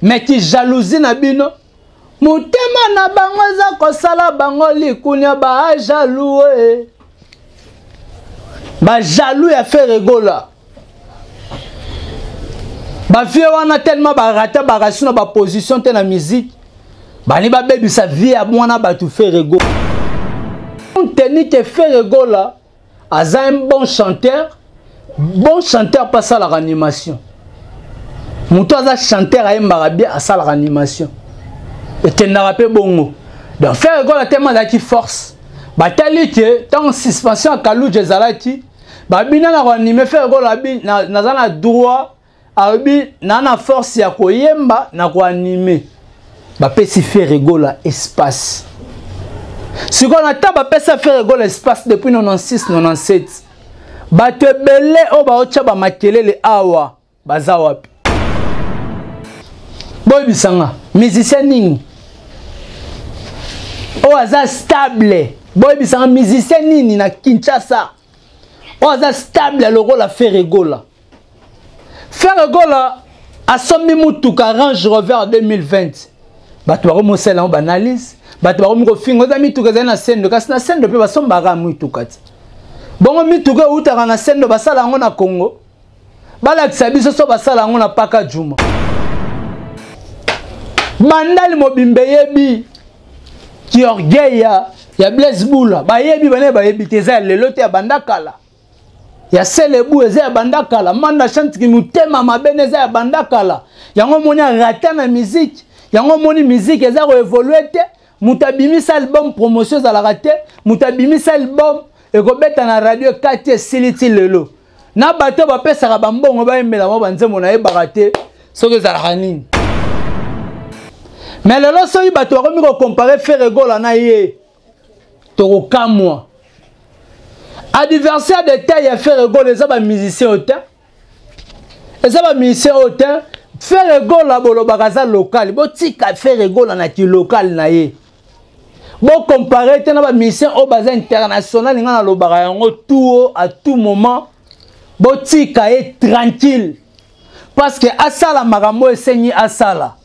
Mais ki jalousie na bino, motema na bango eza kosala bango likunia, ba jaloux, eh. Ba jaloux ya Ferre Gola. Ba vieux wana tellement ba rata ba rasu na ba position te na musique. Bani babebisa vie ya mwana bato Ferre Gola. Tenu que Ferre Gola aza un bon chanteur, bon chanteur pas asalaka animation. Moto aza chanteur ayembaka bien, asalaka animation. Ekendaka mpe bongo. Donc Ferre Gola tellement azalaki force. Batali te ntango suspension ya Kaluja ezalaki, babina na koanime Ferre Gola abi naza na droit, alobi na na force ya koyemba na koanime. Bapesi Ferre Gola espace. Sikoyo na ntango bapesa Ferre Gola espace depuis 96 97, bato ebele oyo baotya bamakelele awa baza wapi? Boyebisanga musicien nini oyo aza stable? Boyebisanga musicien nini na Kinshasa oyo aza stable lokola Ferre Gola? Ferre Gola asombi mutuka Range Rover 2020. Bato bakomosala yango baanalyse, bato bakomi kofinga oza mituka ezali na sendo, kasi na sendo mpe basombaka mituka te. Bongo mituka eutaka na sendo, basala yango na Congo, balakisa biso so basala yango na Paka Juma. Bandali mobimba eyebi ki orgueil ya Blaise Bula, bayebi bana bayebi te, eza ya lelo te, ya banda kala. Ya Selebu eza ya banda kala. Manda Chante motema mabe eza ya banda kala. Yango moni arata na musique, yango moni musique eza ko évoluer te. Moto abimisa album promotion ezalaka te, moto abimisa album ekobeta na radio ekati esili ti lelo. Na bato bapesaka bambongo bayembela bango banzembo nayebaka te soki ezalaka nini. Mais lelo soki bato bakomi kocompare Ferre Gola na ye, tokokamwa. Adversaire de taille ya Ferre Gola eza ba musicien oyo te, eza ba musicien oyo te. Ferre Gola bolobaka aza local, botika Ferre Gola na ki local na ye. Bocompare te na ba musicien oyo baza international, nga nalobaka yango tout haut à tout moment. Botika ye tranquille parce que asala makambo esengi asala.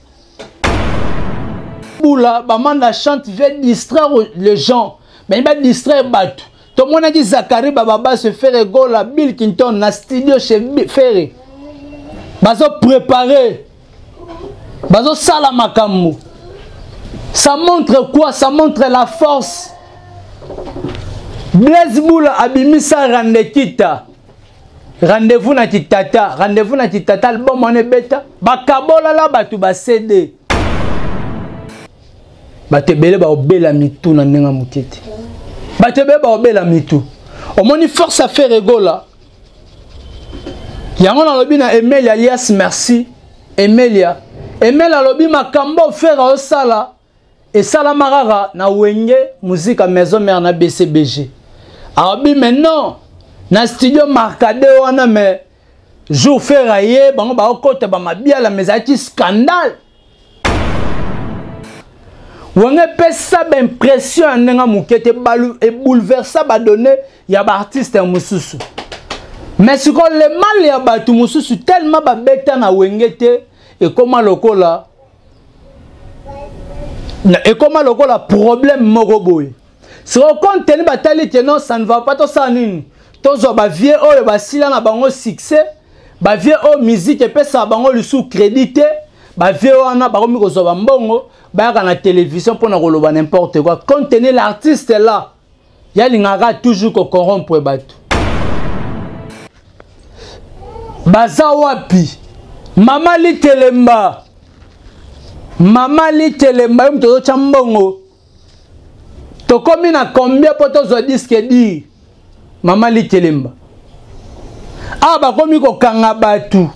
Bula bamanda chante veut distraire les gens, mais il va distraire bato. Tomonaki Zakari Bababa se Ferre Gola, Bill Clinton na studio chez Ferre, bazo préparer, bazo sala makambo. Ça montre quoi? Ça montre la force. Blaise Bula abimisa Randekita. Rendez-vous na Kitata, rendez-vous na Kitata, album wana ebeta, bakabola la bato ba CD. Bato ebele baobela mitu na ndenge moke te. Bato ebele baobela mitu. Omoni force à Ferre Gola. Yango nalobi na Emelia alias merci. Emelia. Emelia alobi makambo Ferre osala esalama kaka na Wenge Musica Maison Mère na BCBG. Alobi mais non, na studio Marcade wana mais jour Ferre aye bango baokota ba mabiala mais ezalaki scandale. Wenge epesa ba impression ya ndenge moke te, ebouleversa ba données ya ba artiste ya mosusu. Mais sikoyo le mal ya bato mosusu tellement babeta na Wenge te, ekoma lokola ekoma lokola problème moko boye. Sikoyo compte tenu batali te non, ça ne va pas, tosala nini? Tozwa ba vieux oyo basila na bango succès, ba vieux oyo musique epesaka bango lisusu crédit te, ba vieux wana bakomi kozwa ba mbongo, bayaka na télévision mpona koloba n'importe quoi. Compte tenu l'artiste là, yalingaka toujours ko corrompre bato. Baza wapi? Mama Litelemba, Mama Litelemba, yo moto ozotya mbongo. Tokomi na combien po tozwa disque dur? Mama Litelemba. Awa bakomi kokanga bato.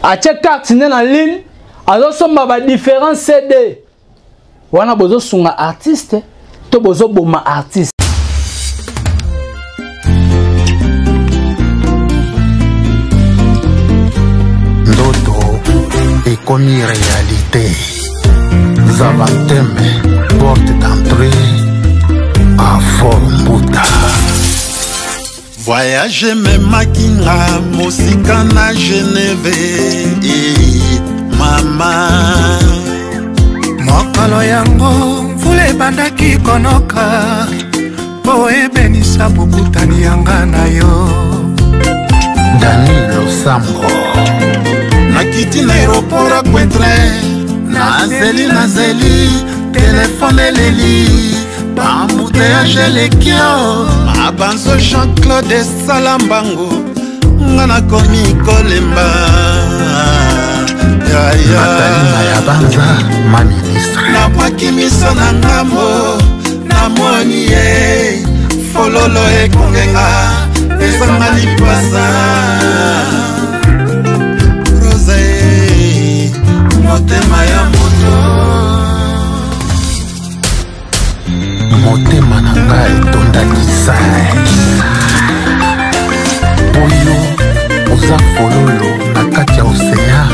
Atie carte nde na ligne, azosomba ba différents CD. Wana bozosunga artiste to bozoboma artiste. Ndoto ekomi réalité. Zaventem, porte d'entrée à Fort Mbuta. Voyage ememaki nga mosika na Genève. Tononoka mpo ebenisa bokutani yanga na yo. Dani Losambo. Nakiti na aéroport ya Cointrin, nazeli nazeli, telefone eleli, baembouteillage eleki o mabanzo. Jean-Claude esala mbangu, nga nakomi kolemba. Natalina ya Banza, ma ministre. Nabwaki miso na ngambo, namoni ye fololo ekongenga, ezanga lipasa. Rose, motema ya moto. Motema na ngai etondaki sai oyo oza fololo na kati ya océan.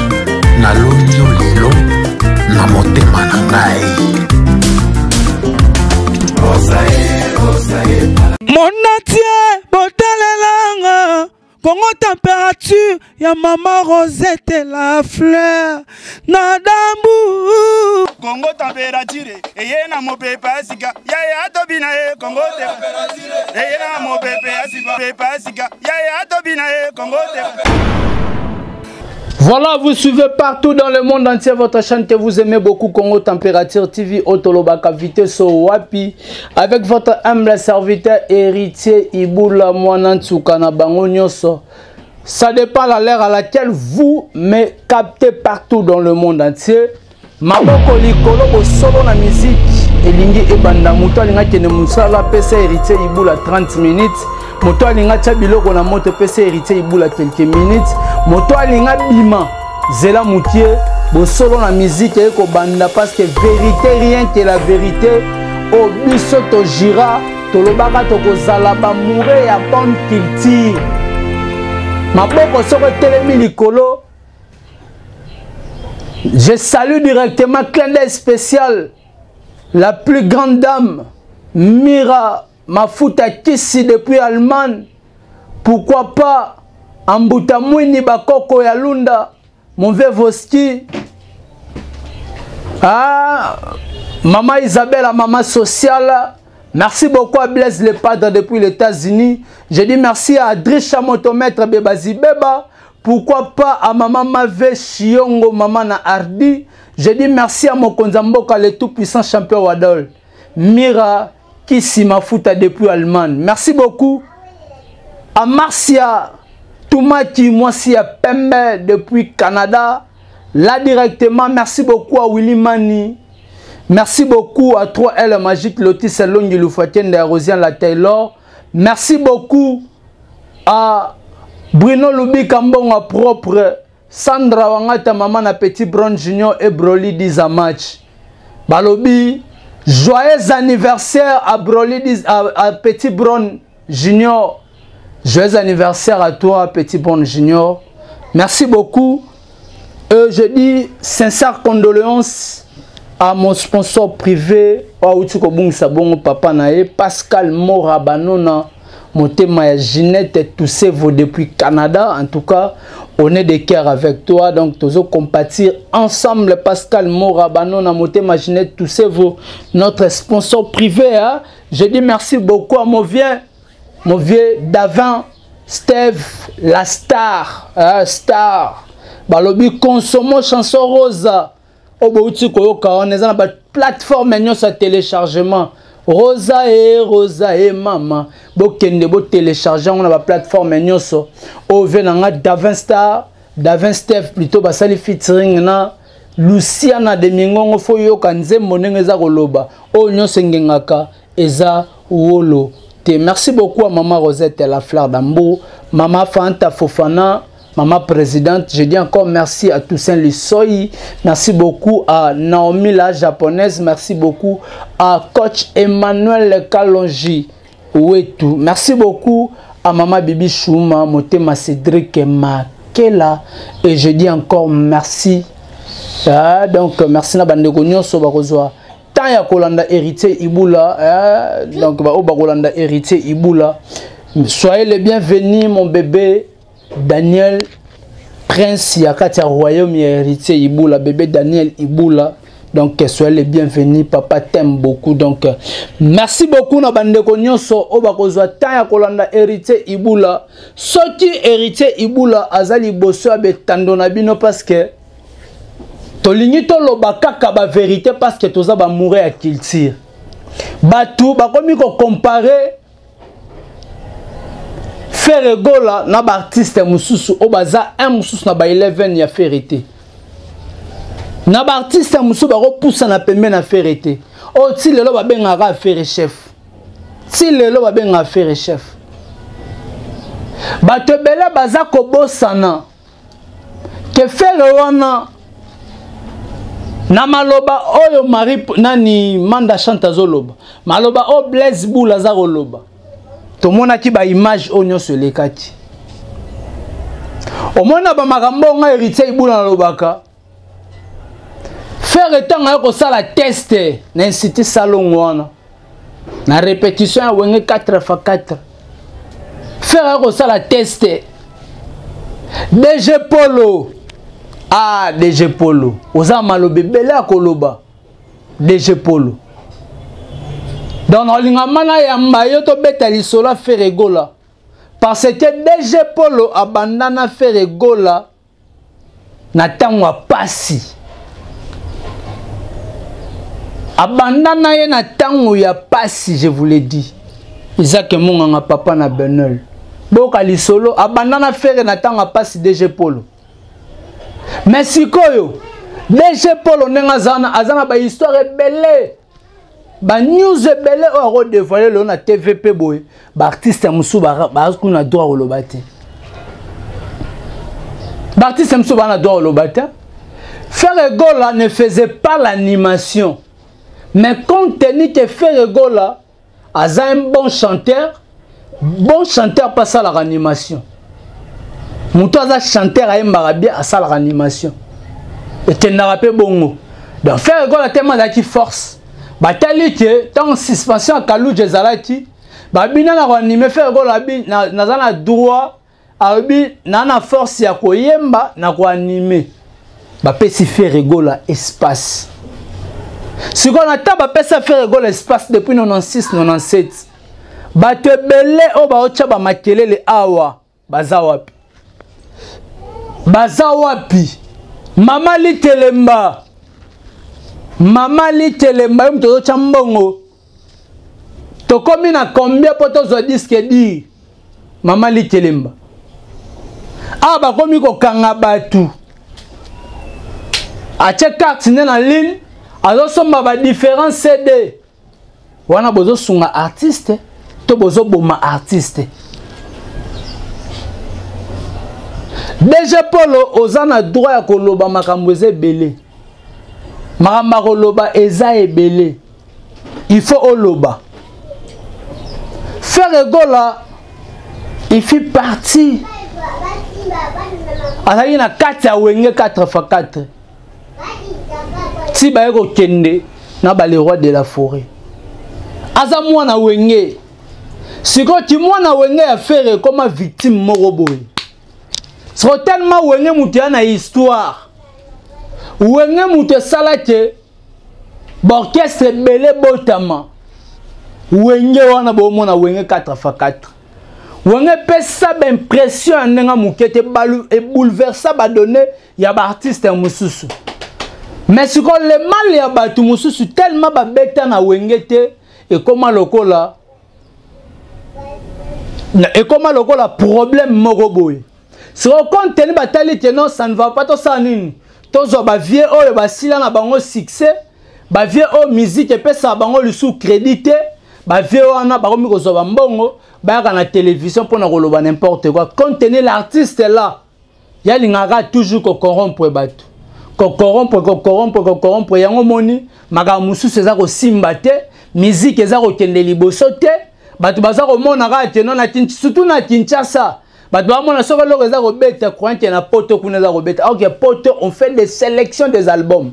Naloni yo lelo na motema na ngai. Monatie botalelanga Kongo Température ya mama Rosette la fleur na dambu. Kongo Température eye na mopepe ya sika yaya atobina ye. Kongo eye na mopepe ya sika, pepe ya sika yaya atobina ye. Kongo. Voilà, vous suivez partout dans le monde entier votre chaîne que vous aimez beaucoup, Congo Température TV, Otolobaka Vitesse Wapi, avec votre humble serviteur Héritier Iboula Mwana Ntsukana bango nyonso. Ça dépend de l'heure à laquelle vous me captez partout dans le monde entier. Maboko likolo, bosolo na musique elingi ebanda. Moto alingi akende mosala, apesa Héritier Ibula 30 minutes. Moto alingi atya biloko na moto, epesa Héritier Ibula quelques minutes. Moto alingi abima, zela mokie, bosolo na musique eye kobanda, parce que vérité, rien que la vérité. Oyo biso tojira, tolobaka tokozala bamoure ya bonne culture. Maboko soko etelemi likolo. Je salue directement, clin d'œil spécial, la plus grande dame, Mira Mafuta Kisi depuis Allemagne. Pourquoi pas Ambuta Mwini Bakoko ya Lunda, mon vieux Voski. Ah, Maman Isabelle, la maman sociale. Merci beaucoup à Blaise Le Padre depuis les États-Unis. Je dis merci à Drisha Motomètre Bebazi Beba. Pourquoi pas à Maman Mave Chiongo, Maman na Ardi. Je dis merci à Mokonza Mboka, le tout-puissant champion Wadol. Mira Kisi Mafuta depuis Allemagne. Merci beaucoup à Marcia Toumaki, mwasi ya Pembe depuis Canada. Là directement, merci beaucoup à Willy Mani. Merci beaucoup à 3L Magique Lotis Longi Lufatende Rosian La Taylor. Merci beaucoup à Bruno Lubika Mbonga propre. Sandra Wangata, maman na Petit Brown Junior et Broly Diza Match. Balobi, joyeux anniversaire à Broly à Petit Brown Junior. Joyeux anniversaire à toi, Petit Brown Junior. Merci beaucoup. Je dis sincère condoléances à mon sponsor privé, Auti kobungisa bongo papa na ye, Pascal Mora Banona, motema ya Ginette Toussevo depuis Canada. En tout cas, on est de cœur avec toi. Donc, tozo compatir ensemble, Pascal Mora Banona, motema Ginette Toussevo, notre sponsor privé. Hein? Je dis merci beaucoup à mon vieux Davin Steve, la star, hein, star. Balobi consommons chanson Rosa. Oyo bouti koyoka wana eza na baplateforme nyonso ya téléchargement. Rosa e Rosa e mama, bokende botélécharge yango na baplateforme nyonso. Oyo vie na nga Davin Star, Davin Steve plutôt, basali featuring na Luciana de Mingongo. Fo yoka nzembo ndenge eza koloba, oyo nyonso engengaka eza wolo te. Merci beaucoup à Mama Rosette la fleur d'Ambour, Mama Fanta Fofana, Maman présidente. Je dis encore merci à Toussaint Lissoy. Merci beaucoup à Naomi la japonaise. Merci beaucoup à coach Emmanuel Kalonji Wetu. Merci beaucoup à Maman Bibi Chouma, Motema Cédric Makela. Et je dis encore merci. Ah, donc merci na bandeko nyonso bakozwa temps ya kolanda Héritier Ibula. Ah, donc ba bakolanda Héritier Ibula. Soyez les bienvenus, mon bébé Daniel Prince ya kati ya royaume ya Héritier Ibula, bébé Daniel Ibula. Donc soyez les bienvenus, papa t'aime beaucoup. Donc merci beaucoup na bandeko nyonso oyo bakozwa temps ya kolanda Héritier Ibula. Soki Héritier Ibula aza liboso ya betando na bino parce que tolingi toloba kaka ba vérité parce que toza ba moure ya culture. Bato bakomi ko comparer Ferre Gola na ba artiste mosusu oyo baza un mosusu na ba 11 ya Ferre te. Na ba artiste mosusu bakopusana pembe na Ferre te. Oyo ti lelo babengaka Ferre chef. Ti lelo babengaka Ferre chef. Bato ebele baza kobosana ke Ferre wana na maloba oyo Marie nani Manda Chante azoloba, maloba oyo Blaise Boule aza koloba, tomonaki ba image oyo nyonso elekaki. Omona ba makambo nga Héritier Ibula nalobaka, Ferre ntango aye kosala test na institut Salongo wana na répétition ya Wenge 4x4, Ferre aye kosala test DG Polo, ah DG Polo oza maloba ebele ya koloba DG Polo. Donc nalinga mana yamba yo tobeta lisolo ya Ferre Gola parce que DG Polo abanda na Ferre Gola na ntango ya pasi, abanda na ye na ntango ya pasi, je vous l'ai dit. Isaac Monganga papa na Benel boka lisolo abanda na Ferre na ntango ya pasi DG Polo. Mais sikoyo DG Polo ndenge aza na ba histoire ebele, ba news ebele oyo ako dévoiler lelo na TVP boye, ba artiste mosusu baza kuna droit koloba te. Ba artiste mosusu baza na droit koloba te. Ferre Gola ne faisait pas l'animation, mais compte tenu que Ferre Gola aza un bon chanteur, bon chanteur pas ça l'animation. Moto aza chanteur ayembaka bien asalaka animation ekendaka mpe bongo. Donc Ferre Gola tellement azalaki force, batali ke ntango suspension ya Kaluja ezalaki, babina na koanime Ferre Gola abi naza na droit, alobi na na force ya koyemba na koanime. Bapesi Ferre Gola espace. Sikoyo na ntango bapesa Ferre Gola espace depuis 96 97, bato ebele oyo baotya bamakelele awa baza wapi? Baza wapi? Mama Litelemba, Mama Litelemba yo moto ozotya mbongo, tokomi na combien mpo tozwa disque dur? Mama Litelemba awa bakomi kokanga bato, atie carte nde na ligne, azosomba ba différents CD wana. Bozosunga artiste to bozoboma artiste? DG Polo oza na droit ya koloba makambo eza ebele, makambo ya koloba eza ebele, il faut oloba. Ferre Gola il fit partie, azalaki na kati ya Wenge 4x4 ti baye kokende na ba le roi de la forêt. Aza mwana Wenge. Sikoyo ti mwana Wenge ya Ferre ekoma victime moko boye. Sikoyo tellement Wenge moto ya na histoire, Wenge moto esala ke baorchestre ebele botama Wenge wana, bomona Wenge 4x4. Wenge epesa baimpression ya ndenge moke te, ebouleversa badonne ya baartiste ya mosusu. Mais sikoyo le mal ya bato mosusu tellement babeta na Wenge te, ekoma lokola problème moko boye. Sikoyo compte tenu batali te non, ça ne va pas, tosala nini? Tozwa bavie oyo basila na bango succès, bavie oyo musique epesaka bango lisusu crédit te, bavie wana bakomi kozwa bambongo, bayaka na télévision mpona koloba n'importe quoi. Compte tenu l'artiste là yalingaka toujours kocorrompre bato, kocorrompre, kocorrompre, kocorrompre. Yango moni makambo mosusu eza kosimba te, musique eza kokende liboso te, bato baza komona kaka te non, surtout na Kinshasa bato bamona soki eloko eza kobeta, croyant ke na poto kuna eza kobeta. Ok, poto on fait des sélections des albums,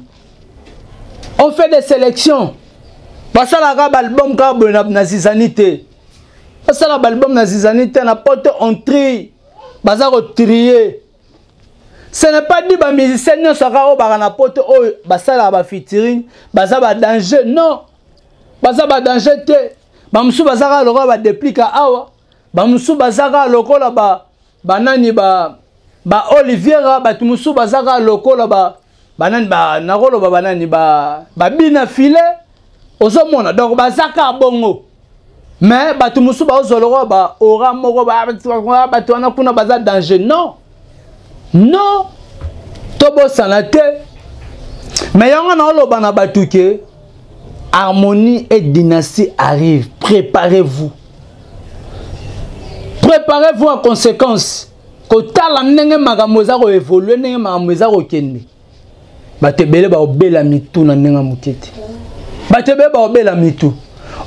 on fait des sélections, basalaka baalbum kaka boye na zizani te, basala baalbum na zizani te. Na poto on trie, baza kotrier. Ce n'est pas dit bamusicien nyonso kaka oyo baka na poto oyo basalaka bafeaturing baza badanger. Non, baza badanger te. Bamosusu baza kaka lokola badeplika awa, bamosusu baza kaka lokola ba banani ba ba Oliviera, bato mosusu baza kaka lokola ba banani ba nakoloba banani ba babina filet, ozomona. Donc baza kaka bongo, mais bato mosusu baozwa lokola ba aura moko, bato wana kuna baza danger. Non, non, tobosana te. Mais yango naoloba na bato ke Harmonie et Dynastie arrive, préparez-vous, préparez-vous en conséquence. Kotala ndenge makambo eza koévolue, ndenge makambo eza kokende, bato ebele baobela mitu na ndenge ya moke te. Bato ebele baobela mitu.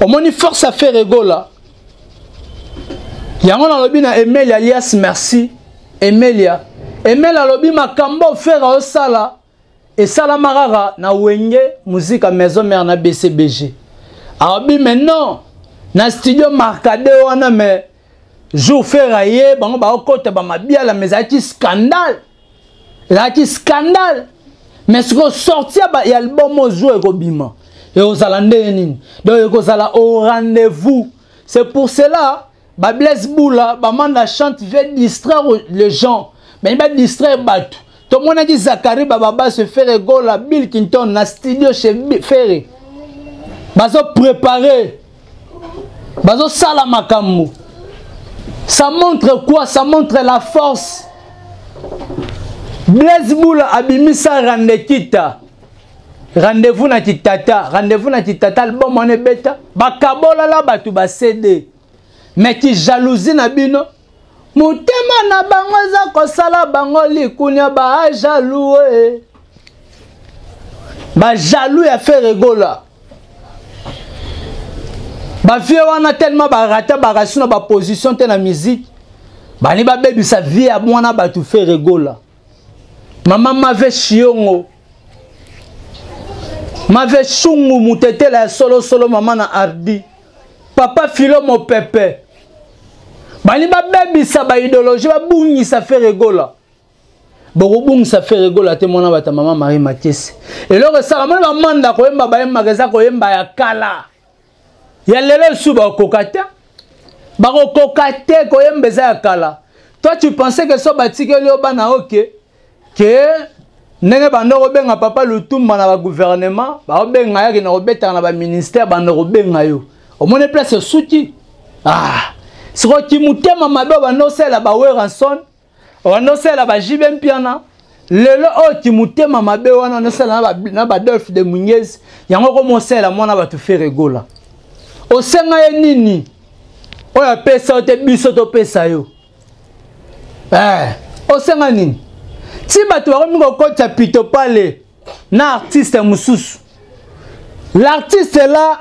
Omoni force ya Ferre Gola, yango nalobi na Emelia alias Merci Emelia. Emelia alobi makambo Ferre osala esalama kaka na Wenge Musica Maison Mère na BCBG. Alobi mais non, na studio Marcade wana, mais jour Ferre aye, bango baokota bamabiala, mais ezalaki scandale, ezalaki scandale. Mais sikoyo sorti ya album oyo jour ekobima ekozala ndenge nini? Donc ekozala au rendez-vous. C'est pour cela ba Blaise Bula, bamanda chante veut distraire les gens, mais ba distraire bato. Tomonaki Zakari Bababa se Ferre Gola, Bill Clinton na studio chez Ferre, bazo préparer, bazosala makambo. Ça montre quoi? Ça montre la force. Blaise Bula abimisa Randekita, rendez-vous na kitata, rendez-vous na kitata, album wana ebeta, bakabolala bato ba CD. Mais ki jalousie na bino, motema na bango eza kosala bango likunia, bajaloux, bajaloux ya Ferre Gola. Bavie wana tellement barata barasi na baposition te na musique, bani babebisa vie ya mwana bato Ferre Gola. Mama Mave Shiongo, Mave Shungu, mutetela ya solosolo, mama na Ardi, papa Filo Mopepe, bani babebisa baidéologie, babungisa Ferre Gola. Bokobungisa Ferre Gola te, mwana bata mama Marie Makesi. Eloko esala moni bamanda koyemba, bayembaka eza koyemba ya kala, ya lelo esu bakokoka te, bakokoka te koyemba eza ya kala. Toi, tu pensais que so batikeli yo bana oke ke ndenge banda kobenga papa Lutumba na bagouvernement, baobenga yaki na kobetaka na baministère, banda kobenga yo, omoni place esuki. Ah, sikoki motema mabe banda osalela baWerrason, banda osalela baJB Mpiana, lelo oyo ti motema mabe wana osala na baAdolphe de Mungezi, yango komosalela mwana bato Ferre Gola. Osenga ye nini oyo apesa yo te? Biso topesa yo eh, osenga nini? Ti bato bakomi kokotisa pito pale na artiste mosusu, l'artiste là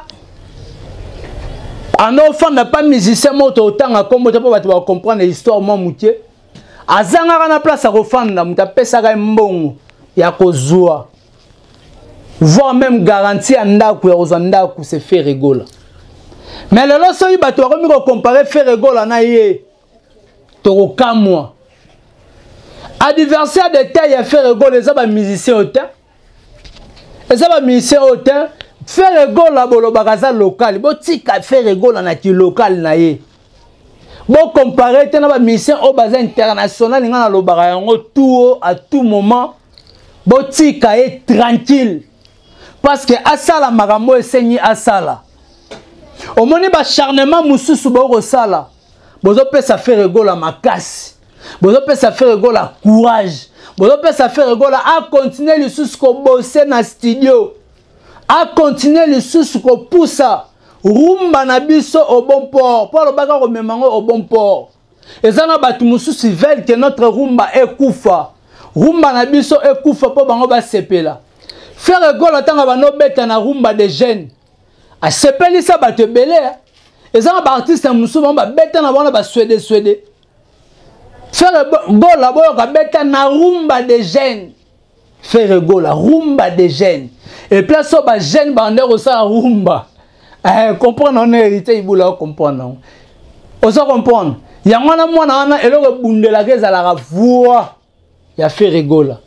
ando ofanda pa musicien moko, totanga nkombo te mpo bato bacomprendre histoire mwa moke. Azangaka na place ya kofanda, moto apesaka ye mbongo ya kozwa, voire même garantie ya ndako, ya kozwa ndako, c'est Ferre Gola. Mais lelo soki bato bakomi kocompare Ferre Gola na ye, tokokamwa. Adversaire de taille ya Ferre Gola eza bamusicien oyo te, eza bamusicien oyo te. Ferre Gola bolobaka aza local, botika Ferre Gola na kilocal na ye, bocompare te na bamusicien oyo baza international. Nga nalobaka yango tout à tout moment, botika ye tranquille parce que asala makambo oyo esengi asala. Omoni baacharnement mosusu bokosala, bozopesa Ferre Gola makasi, bozopesa Ferre Gola courage, bozopesa Ferre Gola akontinue lisusu kobose na studio, akontinue lisusu kopusa rumba na biso au bon port, mpo alobaka komema yango au bon port. Eza na bato mosusu veulent que notre rumba ekufa, rumba na biso ekufa mpo bango basepela. Ferre Gola ntango banobeta na Rumba de Jeune, asepelisa bato ebele. Eza na baartiste mosusu bango babeta na bango na baswede swede. Ferre Gola boyoka beta na Rumba de Jeune. Ferre Gola, Rumba de Jeune, et place oyo bajeune bande kosala rumba, eh, comprendre wana Héritier Ibula, comprendre yango, oza comprendre yango wana. Mwana wana eloko ebundelaka ezalaka voix. ya Ferre Gola.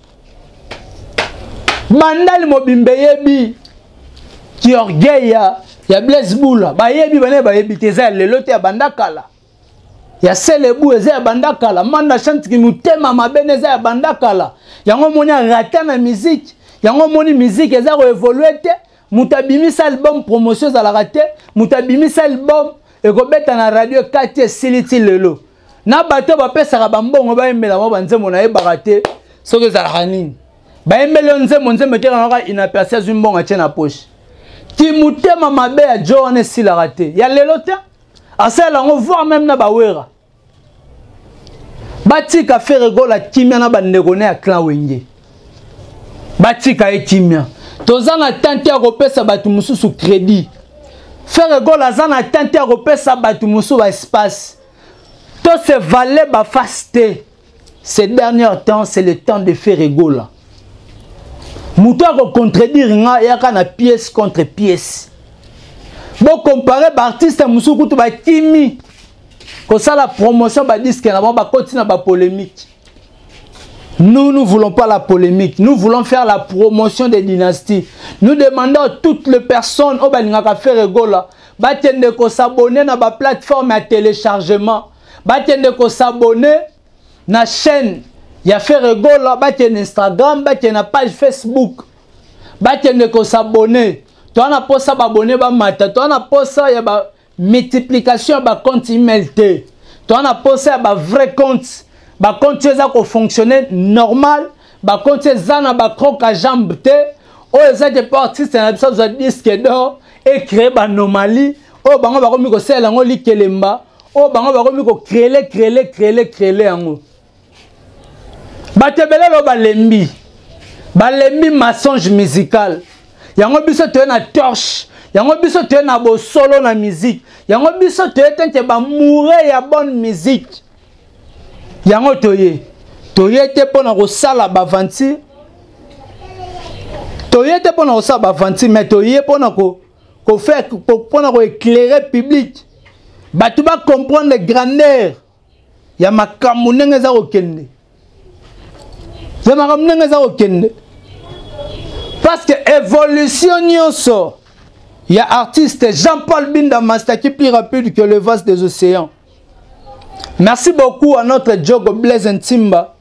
Bandal mobimba eyebi ki orgueil ya, ya Blaise Bula, bayebi bana bayebi te, eza ya lelo te, ya banda kala. Ya Selebu eza ya banda kala, Manda Chante ki motema mabe eza ya banda kala. Yango moni arata na musique, yango moni musique eza ko évoluer te. Moto abimisa album promotion ezalaka te, moto abimisa album ekobeta na radio ekati esili ti lelo. Na bato bapesaka bambongo bayembela bango banzembo nayebaka te soki ezalaka nini. Bayembeli yo nzembo, nzembo etekaka kaka inaperçu, azwi mbongo atie na poche. Ti motema mabe ya jo wana esilaka te, ya lelo te, asalela yango voire même na bawera. Batika Ferre Gola kimia na bandeko ne ya clan Wenge, batika ye kimia. Toza na temps te ya kopesa bato mosusu crédit. Ferre Gola aza na temps te ya kopesa bato mosusu ba espace. To se valer ba face te. Ces derniers temps, c'est le temps de Ferre Gola. Moto ako contredire nga yaka na pièce contre pièce. Bo comparer ba artiste mosusu kutu bakimi kosala promotion ba disque na bango, bakoti na ba polémique. Nous, nous voulons pas la polémique. Nous voulons faire la promotion des dynasties. Nous demandons à toutes les personnes oyo balingaka Ferre Gola, bakende ko s'abonner na ba plateforme ya téléchargement, bakende ko s'abonner na chaîne ya Ferre Gola, bakende Instagram, bakende na page Facebook, bakende ko s'abonner. Toza na posa ba abonner ba mata, toza na posa ya ba multiplication ya ba compte email te, toza na posa ya ba vrai compte, ba compte eza ko fonctionner normal, ba compte eza na ba croque à jambe te, oyo eza te po artiste na biso azwa disque d'or et créer ba anomalie oyo bango bakomi kosalela yango likelemba, oyo bango bakomi ko créer, créer, créer, créer yango. Bato ebele lo balembi, balembi mensonge musical. Yango biso toye na torche, yango biso toye na bosolo na musique, yango biso toye tente ba moure ya bonne musique. Yango toye, toye te mpona kosala ba aventure, toye te mpona kosala ba aventure, mais toye mpona ko, ko faire, ko, mpona ko éclairer public, bato ba comprendre grandeur ya makambo ndenge eza kokende, ya makambo ndenge eza kokende, parce que évolution nyonso ya artiste Jean-Paul Binda Mastaki plus rapide que le vase des océans. Merci beaucoup à notre Diogo Blaise Ntimba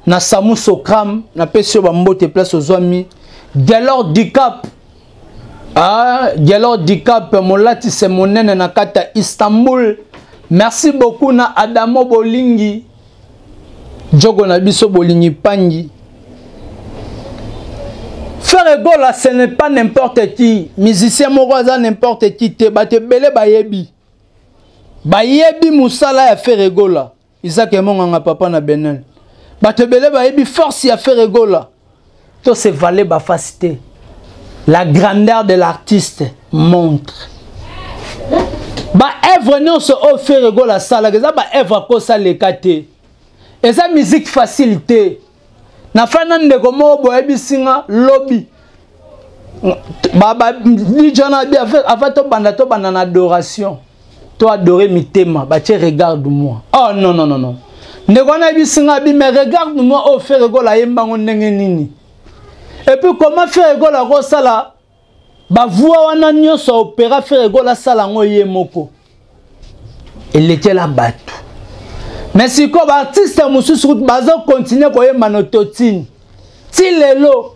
na Samu Sokram, na pesi yo ba mbote place ozwami. Gelor Dicap, ah, Gelor Dicap molati se monene na kata Istanbul. Merci beaucoup na Adamo Bolingi, Diogo na biso Bolingi Pangi. Ferre Gola, ce n'est pas n'importe qui. Musicien moko aza n'importe qui te, bato ebele bayebi. Bayebi musala ya Ferre Gola. Isaac Emonganga papa na Benin. Bato ebele bayebi force ya Ferre Gola. To se valer ba face te. La grandeur de l'artiste montre. Ba œuvre nyonso oyo Ferre Gola asalaka eza ba œuvre akosaleka te. Eza musique facile te. Na fin na ndeko moko boyebisi nga lobi. Ba, ba, DJ na bi avant tobanda, tobanda na adoration. To adorer mitema, ba tie regarde-moi. Oh non non non non. Ndeko wana yebisi nga bi mais regarde-moi oh Ferre Gola ayemba ngo ndenge nini. Et puis comment Ferre Gola akosala ba voix wana nyonso opéra Ferre Gola asala ngo ye moko. Elekela bato. Mais sikoyo ba artiste mosusu kutu bazo continuer koyemba na autotune. Ti lelo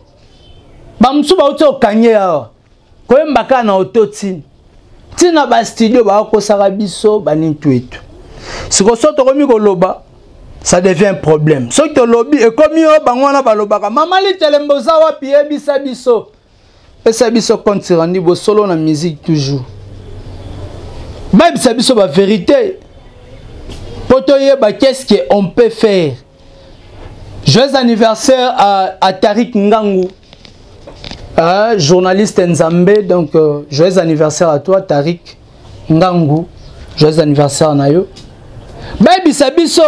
ba mosusu bauti kokange awa koyemba kaka na autotune. Ti na ba studio bakosaka biso banintu etu. Sikoyo soki tokomi koloba ça devient un problème. Soki tolobi ekomi oyo bango wana balobaka mama Litelembe oza wapi yebisa biso. Pesa biso compte rendu bosolo na musique toujours. Bayebisa biso ba vérité. Po toyeba qu'est-ce que on peut faire. Joyeux anniversaire à Tariq Ngangu. Ah, journaliste Nzambe, donc joyeux anniversaire à toi Tariq Ngangu. Joyeux anniversaire na yo. Bayebisa biso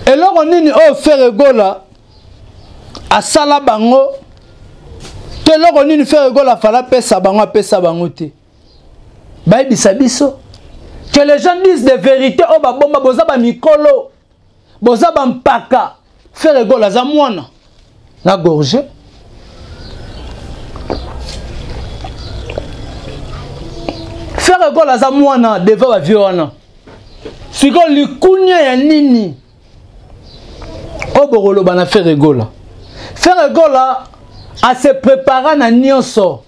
eloko nini oyo Ferre Gola asala bango to eloko nini Ferre Gola afala pesa bango apesa bango te. Bayebisa biso que les gens disent des vérités oyo babomba, boza ba mikolo, boza ba mpaka. Ferre Gola aza mwana na gorge. Ferre Gola aza mwana devant ba vieux wana. Sikoyo likunya ya nini oyo bokoloba na Ferre Gola? Ferre Gola a se prépara na nyonso.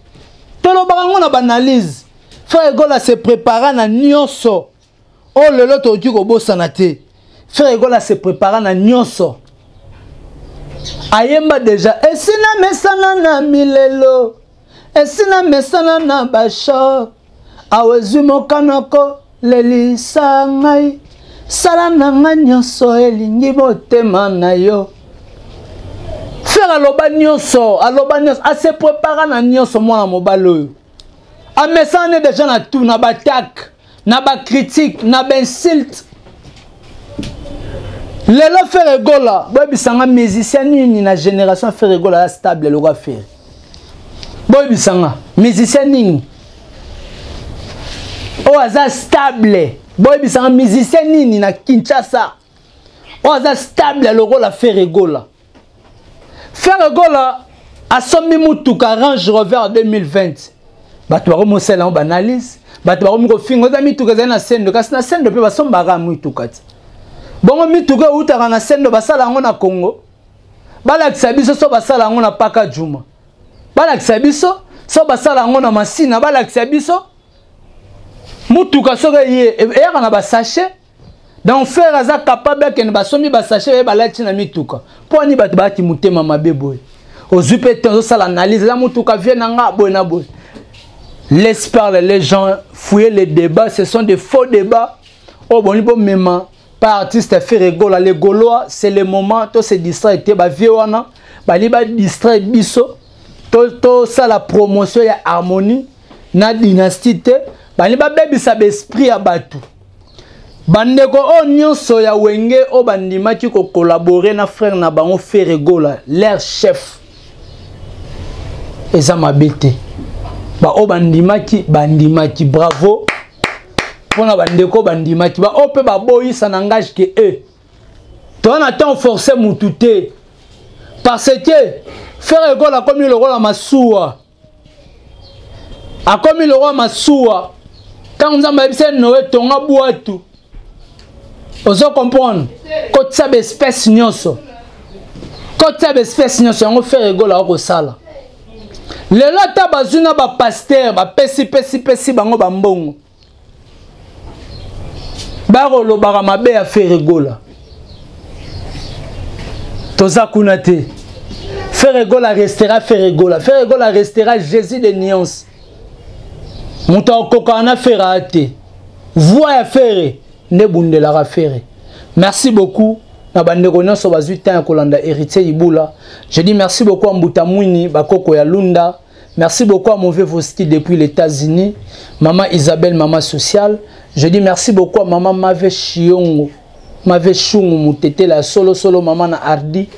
Tolobaka yango na banalyse. Ferre Gola se prépara na nyonso. Oyo lelo tokoki kobosana te. Ferre Gola se prépara na nyonso. Ayemba deja esina mesana na milelo, esina mesana na bashoc, awa ezwi mokanoko lelisa ngai, sala na ngai nyonso elingi motema na yo. Ferre aloba nyonso, aloba nyonso, ase prépara na nyonso mwana mobali oyo. Amesana deja na tout, na baattaque, na bacritique, na bainsulte. Lelo Ferre Gola, boyebisanga musicien nini na génération Ferre Gola ya stable lokola Ferre? Boyebisanga musicien nini oyo aza stable? Boyebisanga musicien nini na Kinshasa oyo aza stable lokola Ferre Gola? Ferre Gola asombi mutuka Range Rover 2020. Bato bakomosala yango baanalyse, bato bakomi kofinga oza mituka ezali na sendo, kasi na sendo mpe basombaka mituka ti. Bongo mituka eutaka na sendo basala yango na Congo, balakisa biso so basala yango na Paka Juma, balakisa biso so basala yango na Masina, balakisa biso mutuka soki eye eyaka na basachet. Donc Ferre aza capable akende basombi ba sachet ye balati na mituka. Mpo ani bato bayaki motema mabe boye. Ozwi mpe te ozosala analyse eza motuka vie na nga boye na boye. Laisse parler les gens, fouiller les débats, ce sont des faux débats. Oyo boni bomema par artiste Ferre Gola, les Gaulois, c'est le moment to se distraire te ba vie wana, bali ba distraire biso to to sala promotion ya harmonie na dynastie te, bali ba bebisa ba esprit ya bato. Bandeko oyo nyonso ya Wenge oyo bandimaki kokolabore na frère na bango Ferre Gola, leur chef, eza mabe te. Ba oyo bandimaki, bandimaki, bravo mpona bandeko bandimaki. Ba oyo mpe baboyi, ça n'engage que eux. Toza na temps forcé mutu te, parce que Ferre Gola akomi lokola masuwa. Akomi lokola masuwa. Ntango Nzambe ayebisa Noé tonga bwatu, ozo comprendre, kotisa ba espèce nyonso, kotisa ba espèce nyonso. Yango Ferre Gola akosala lelo. Ata bazwi na ba pasteur bapesi pesi pesi bango bambongo, bakolobaka mabe ya Ferre Gola. Toza kuna te. Ferre Gola restera Ferre Gola. Ferre Gola restera Jésus de nuance. Moto akokaka na Ferre te. Voix ya Ferre nde bundelaka Ferre. Merci beaucoup na bandeko nyonso bazwi temps ya kolanda Héritier Ibula. Je dis merci beaucoup à Mbuta Mwini, bakoko ya Lunda. Merci beaucoup à Mauvais Voski depuis les États-Unis. Maman Isabelle, maman sociale. Je dis merci beaucoup à maman Mave Chiongo. Mave Chungu Mutete, la solo solo maman na Hardy.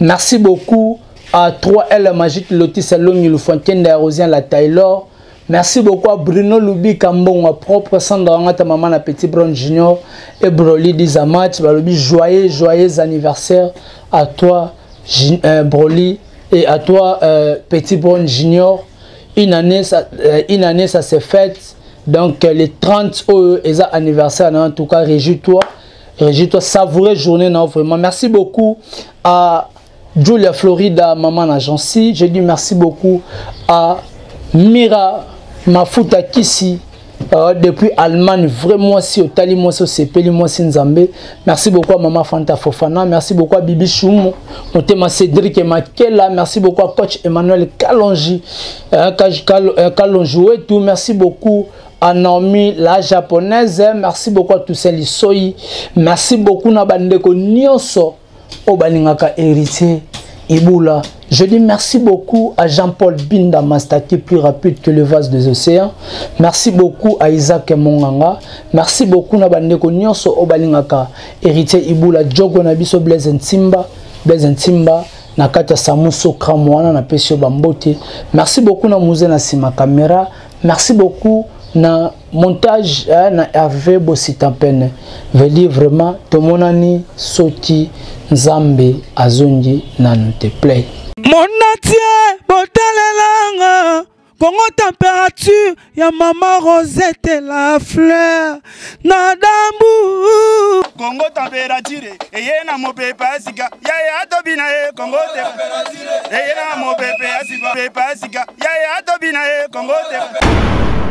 Merci beaucoup à 3L Magique Lotis Longi Lufontienne Rosien la Taylor. Merci beaucoup à Bruno Loubi Kambongo, propre Sandra Ngata, maman na Petit Brown Junior et Broly Dizamat. Balobi, joyeux, joyeux anniversaire à toi, Broly, et à toi, Petit Brown Junior. Une année, ça, une année, ça s'est fait. Donc, les 30 oyo, eza anniversaire, en tout cas, réjouis-toi. Réjouis-toi, savourez journée, non, vraiment. Merci beaucoup à Julia Florida, maman agence. Je dis merci beaucoup à Mira Mafuta Kisi, depuis Allemagne. Vraiment, si Otali, moi, si Sepeli, moi, si Nzambe. Merci beaucoup à maman Fanta Fofana. Merci beaucoup à Bibi Choumou, Motema Cédric et Makela. Merci beaucoup à coach Emmanuel Kalonji, Kalonji et tout. Merci beaucoup à Naomi la japonaise. Merci beaucoup à Toussaint Lissoy. Merci beaucoup na bandeko nyonso obalingaka Héritier Ibula. Je dis merci beaucoup à Jean-Paul Binda Mastaki, plus rapide que le vase des océans. Merci beaucoup à Isaac Monganga. Merci beaucoup na bandeko nyonso obalingaka Héritier Ibula. Djogo na biso Blaise Ntimba, Blaise Ntimba na kati ya Samuso Kramwana na pesio bambote. Merci beaucoup na Mouze na sima caméra. Merci beaucoup Na montage eh, na Hervé Bositampene veut dire vraiment tomonani soki Nzambe azongi nanu te play. Monatie botalelanga Congo température ya mama Rosette la fleur na dambu. Congo température eye na mopepe ya sika yaya tobina ye Congo température eye na mopepe ya sika pepe ya sika yaya tobina ye Congo température.